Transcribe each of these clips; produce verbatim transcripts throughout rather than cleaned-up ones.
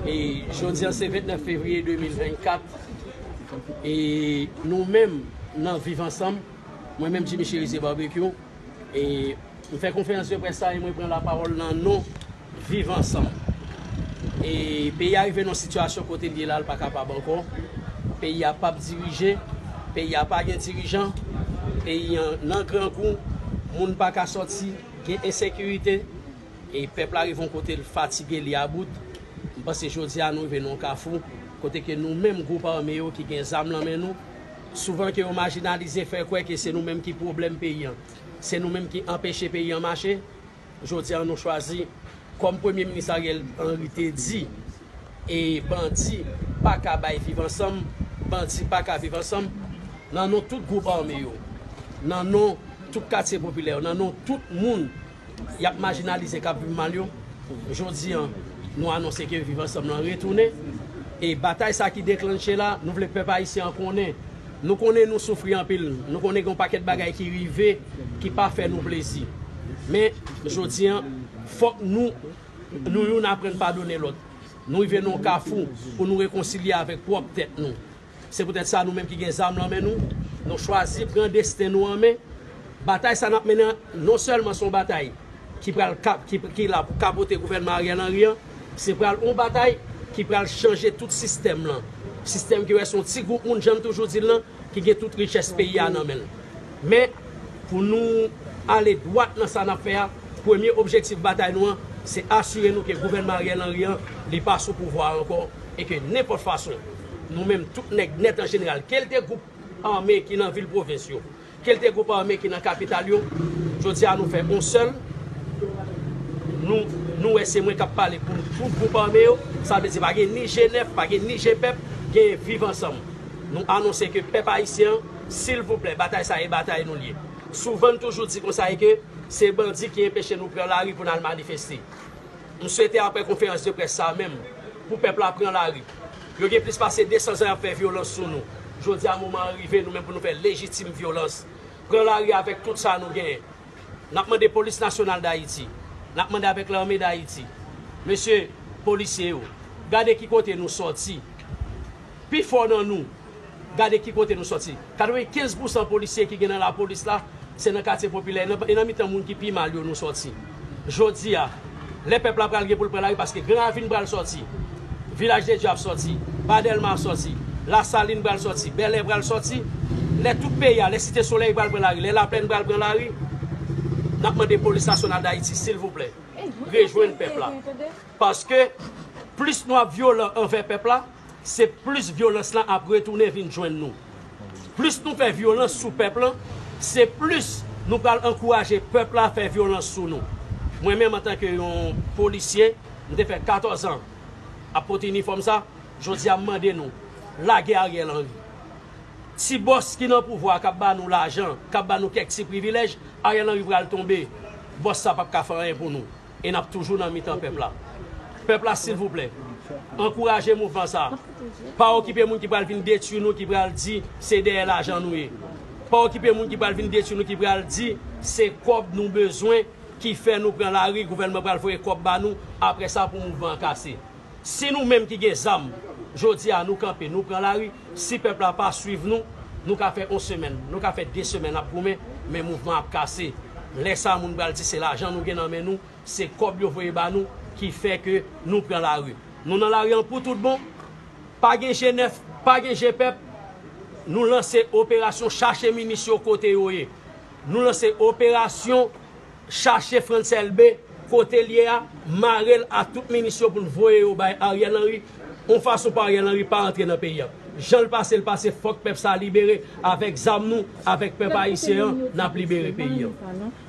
E jodi a se vennèf fevriye de mil vennkat. E nou menm nan Viv Ansanm, mwen menm Jimmy Chérizier Barbecue, e m fè konferans de près sa e mwen pran lapawòl nan non Viv Ansanm. E peyi a rive nan sitiyasyon kote l ye la, l pa kapab ankò. Peyi a p ap dirije, peyi a pa gen dirijan, peyi a nan grangou, moun pa ka sòti, gen ensekirite, e pèp la rive yon kote l fatige, li about. M panse jodi a nou rive nan yon kafou, kote ke nou menm gwoup ame yo ki gen zam nan men nou, souvan ke yo majinalize, fè kwè ke se nou menm ki pwoblèm peyi an, se nou menm ki anpeche peyi an mache. Jodi a nou chwazi, kòm Premye Minis Ariel Henry te di, e bandi pa ka bay Viv Ansanm, bandi pa ka viv ansanm, nan non tout gwoup ame yo, nan non tout katye popilè yo, nan non tout moun y ap majinalize, k ap viv mal yo. Jodi a, nou anonse ke Viv Ansanm nan retounen. E batay sa ki deklanche la, nou vle pèp ayisyen an konnen. Nou konnen nou soufri anpil. Nou konnen gen yon pakèt bagay ki rive, ki pa fè nou plezi. Men, jodi a, fòk nou, nou youn aprann padone lòt. Nou rive nan yon kafou pou nou rekonsilye avèk pwòp tèt nou. Se poutèt sa, nou menm ki gen zam nan men nou, nou chwazi pran desten nou an men. Batay sa n ap mennen an, non sèlman se yon batay ki pral kap, ki, ki la pou kapote gouvènman Ariel Henry an, se pral yon batay ki pral chanje tout sistèm lan. Sistèm ki wè se yon ti gwoup moun, jan m toujou di l lan, ki gen tout richès peyi a nan men l. Men, pou nou ale dwat nan sa n ap fè a, premye objektif batay nou an, se asire nou ke gouvènman Ariel Henry an, li pa sou pouvwa a ankò, e ke nenpòt fason, nou menm tout nèg nèt an jeneral, kèlke gwoup ame ki nan vil pwovens yo, kèlke gwoup ame ki nan kapital yo, jodi a nou fè yon sèl. Nou, nou wè se mwen k ap pale pou tout gwoup ame yo. Sa vle di pa gen ni G nèf, pa gen ni G pèp, gen Viv Ansanm. Nou anonse ke pèp ayisyen an, silvouplè, batay sa e batay nou l ye. Souvan n toujou di konsa e ke se bandi ki enpeche nou pran lari pou n al manifeste. M swete apre konferans de près sa menm, pou pèp la pran lari. Yo gen plis pase de san zan y ap fè vyolans sou nou. Jodi a moman an rive nou menm pou nou fè lejitim vyolans. Pran lari avèk tout sa nou genyen. N ap mande Polis Nasyonal Dayiti, n ap mande avèk Lame Dayiti, mesye polisye yo, gade ki kote nou sòti. Pifò nan nou, gade ki kote nou sòti. Katrevenkenz pousan polisye ki gen nan lapolis la, se nan katye popilè, e nan, e nan mitan moun ki pi mal yo nou sòti. Jodi a, lè pèp la pral gen pou l pran lari, paske Gran Ravin pral sòti, Vilaj de Dye ap sòti, Ba Dèlma ap sòti, Lasalin pral sòti, Bèlè pral sòti, lè tout peyi a, lè Site Solèy pral pran lari, lè Laplèn pral pran lari, n ap mande Polis Nasyonal Dayiti, silvouplè, rejwenn pèp la. Paske plis nou ap vyolan anvè pèp la, se plis vyolans lan ap retounen vin jwenn nou. Plis nou fè vyolans sou pèp lan, se plis nou pral ankouraje pèp la fè vyolans sou nou. Mwen menm, antanke yon polisye, m te fè katòz an ap pote inifòm sa, jodi a m mande nou, lage Ariel Henry. Ti bòs ki nan pouvwa a k ap ba nou lajan, k ap ba nou kèk ti privilèj, Ariel Henry pral tonbe, bòs sa p ap ka fè anyen pou nou. E n ap toujou nan mitan pèp la. Pèp la, silvouplè, ankouraje mouvman sa. Pa okipe moun ki pral vin detwi nou, ki pral di se dèyè lajan nou ye. Pa okipe moun ki pral vin detwi nou, ki pral di se kòb nou bezwen ki fè nou pran lari, gouvènman pral voye kòb ba nou, apre sa pou mouvman an kase. Si nou menm ki gen zam, jodi a nou kanpe, nou pran lari, si pèp la pa swiv nou, nou ka fè yon semèn, nou ka fè de semèn ap goumen, men mouvman ap kase. Lè sa a, moun pral di se lajan nou gen nan men nou, se kòb yo voye ba nou ki fè ke nou pran lari. Nou nan lari an pou tout bon. Pa gen G nèf, pa gen G pèp. Nou lanse operasyon chache minis yo kote yo ye. Nou lanse operasyon chache Frantz Elbé kote l ye a, mare l ak tout minis yo pou n voye yo bay Ariel Henry, yon fason pou Ariel Henry pa antre nan peyi a. Jan l pase, l pase, fòk pèp sa libere, avèk zam nou, avèk pèp ayisyen an, n ap libere peyi a.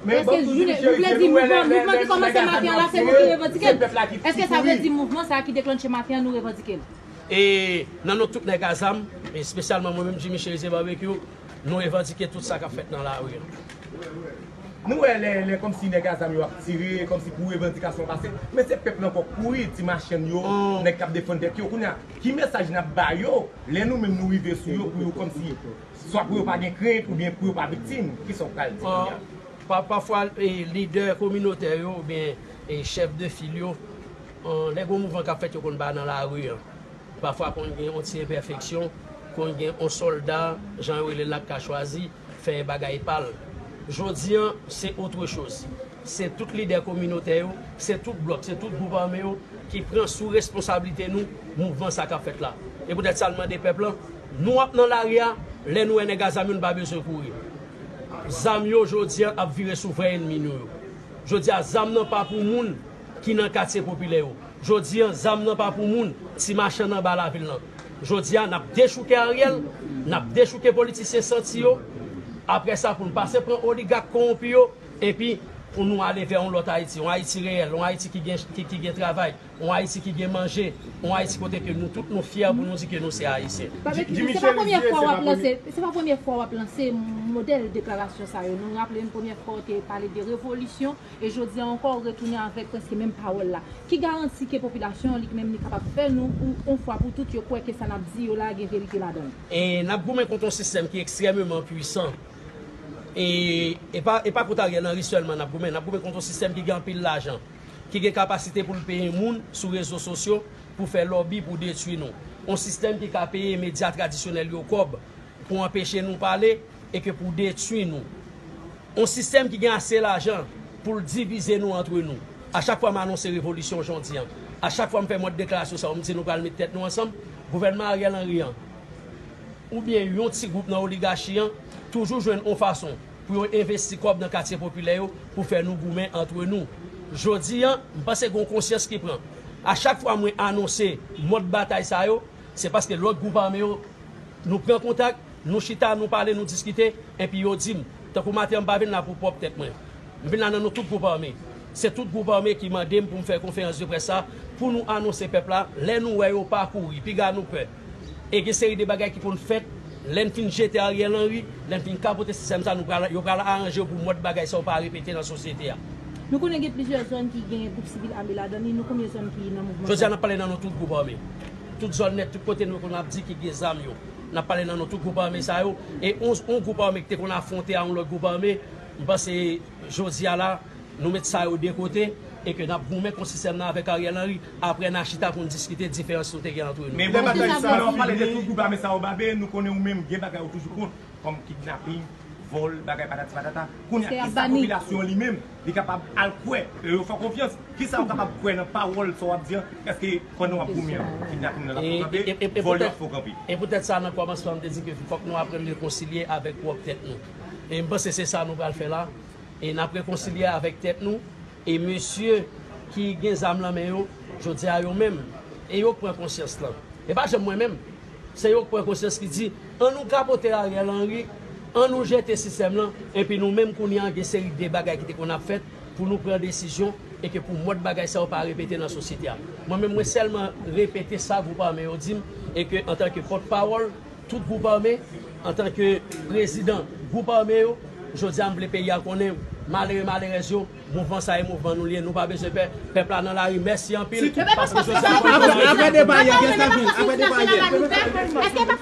Men bon, nou di misye, nou vle di mouvman, mouvman ki kòmanse maten an la, se nou ki revandike l. Èske sa vle di mouvman sa ki deklanche maten an, nou revandike l? E nan non tout nèg a zam, espesyalman mwen menm Jimmy Chérizier Barbecue, nou revandike tout sa k ap fèt nan lari an. Nou wè lè, lè kòmsi nèg a zam yo ap tire, kòmsi pou revandikasyon pase, men se pèp lan k ap kouri, ti machann yo, nèg k ap defann tèt yo. Kounye a, ki mesaj n ap ba yo, lè nou menm nou rive sou yo, pou yo kòmsi, swa pou yo pa gen krent, oubyen pou yo pa viktim, kisa w pral di kounye a? Pa, pafwa, e, lidè kominotè yo, oubyen, e, chèf de fil yo, Lè gon mouvman k ap fèt, yo konn pa nan lari an. Pafwa konn gen yon ti enpèfeksyon, konn gen yon sòlda, jan yo rele l la, k ka chwazi fè bagay pa l. Jodi an, se autre chose. Se tout lidè kominotè yo, se tout blòk, se tout gwoup ame yo ki pran sou responsablite nou mouvman sa k ap fèt la. E poutèt sa, n mande pèp lan, nou ap nan lari a, lè nou wè nèg a zam yo, nou pa bezwen kouri. Zam yo, jodi an, ap vire sou vrè ènmi nou yo. Jodi a, zam nan pa pou moun ki nan katye popilè yo. Jodi an, zam nan pa pou moun, ti machann anba lavil lan. Jodi a, n ap dechouke Ariel, n ap dechouke politisyen santi yo. Apre sa, pou n pase pran oligak kowonpi yo, epi pou nou ale vè yon lòt Ayiti, yon Ayiti reyèl, yon Ayiti ki gen, ki, ki gen travay, yon Ayiti ki gen manje, yon Ayiti kote ke nou tout nou fyè pou nou di ke nou se Ayisyen. Babetini, se pa premye fwa w ap lanse, se pa premye fwa w ap lanse modèl deklarasyon sa yo. Nou raple n premye fwa w te pale de revolisyon, e jodi a ankò w retounen avèk prèske menm pawòl la. Ki garanti ke popilasyon an li menm li kapab fè nou, pou yon fwa pou tout, yo kwè ke sa n ap di yo la gen verite ladan l? E n ap goumen kont yon sistèm ki ekstrèmeman pwisan. E, e pa, e pa kont Ariel Henry sèlman n ap goumen, n ap goumen kont yon sistèm ki gen anpil lajan, ki gen kapasite pou l peye moun sou rezo sosyo pou fè lòbi pou detwi nou. Yon sistèm ki ka peye medya tradisyonèl yo kòb pou anpeche nou pale e ke pou detwi nou. Yon sistèm ki gen ase lajan pou l divize nou antre nou. A chak fwa m anonse revolisyon jodi an, a chak fwa m fè mòd deklarasyon sa yo, m di nou pral met tèt nou ansanm, gouvènman Ariel Henry an, oubyen yon ti gwoup nan oligachi an, toujou jwenn yon fason pou yo envesti kòb nan katye popilè yo pou fè nou goumen antre nou. Jodi an, m panse gen yon konsyans ki pran. A chak fwa mwen anonse mòd batay sa yo, se paske lòt gwoup ame yo, nou pran kontak, nou chita, nou pale, nou diskite, epi yo di m, tankou maten an, m pa vin la pou pwòp tèt mwen. M vin la nan non tout gwoup ame. Se tout gwoup ame ki mande m pou m fè konferans de près sa, pou nou anonse pèp la, lè nou wè yo pa kouri, piga nou pè. E gen seri de bagay ki konn fèt, lè n fin jete Ariel Henry, lè n fin kapote sistèm sa, nou pral, yo pral aranje yo pou mòd bagay sa yo pa repete nan sosyete a. Nou konnen gen plizyè zòn ki gen gwoup sivil ame ladan li, nou konbyen zòn ki nan mouvman sa? Jodi a, n ap pale nan non tout gwoup ame. Tout zòn nèt, tout kote nou konn ap di ki gen zam yo. N ap pale nan non tout gwoup ame sa yo. E yon, yon gwoup ame ki te konn afwonte a yon lòt gwoup ame, m panse jodi a la, nou met sa yo de kote e ke n ap goumen kont sistèm nan avèk Ariel Henry. Apre, n a chita pou n diskite diferans nou te gen antre nou. Men bon, lè w ap pale de tout gwoup ame sa yo, Babe, nou konnen ou menm gen bagay ou toujou kont, kòm kidnaping, vòl, bagay patati patata. Kounye a, kisa popilasyon an li menm, li kapab al kwè, e yo fè w konfyans? Kisa w kapab kwè nan pawòl sa w ap di an? Èske pandan w ap goumen an, kidnaping nan ap kanpe, vòl yo ap fè w kanpe? E poutèt sa, nan kòmansman, m te di ke fòk nou aprann rekonsilye avèk pwòp tèt nou. E m panse se sa nou pral fè la. E n ap rekonsilye avèk tèt nou. E mesye ki gen zam nan men yo, jodi a yo menm, e yo k pran konsyans lan. E pa janm mwen menm. Se yo k pran konsyans ki di, ann nou kapote Ariel Henry, ann nou jete sistèm lan, epi nou menm kounye a gen seri de bagay ki te konn ap fèt pou nou pran desizyon e ke pou mòd bagay sa yo pa repete nan sosyete a. Mwen menm, mwen sèlman repete sa gwoup ame yo di m, e ke antanke pòtpawòl tout gwoup ame, antanke prezidan gwoup ame yo, jodi a m vle peyi a konnen malere, malerèz yo, mouvman sa e mouvman nou l ye, nou pa bezwen pè, pèp la nan lari, mèsi anpil, paske jodi a, apre, apre depa yè, gen sa vin, apre depa yè.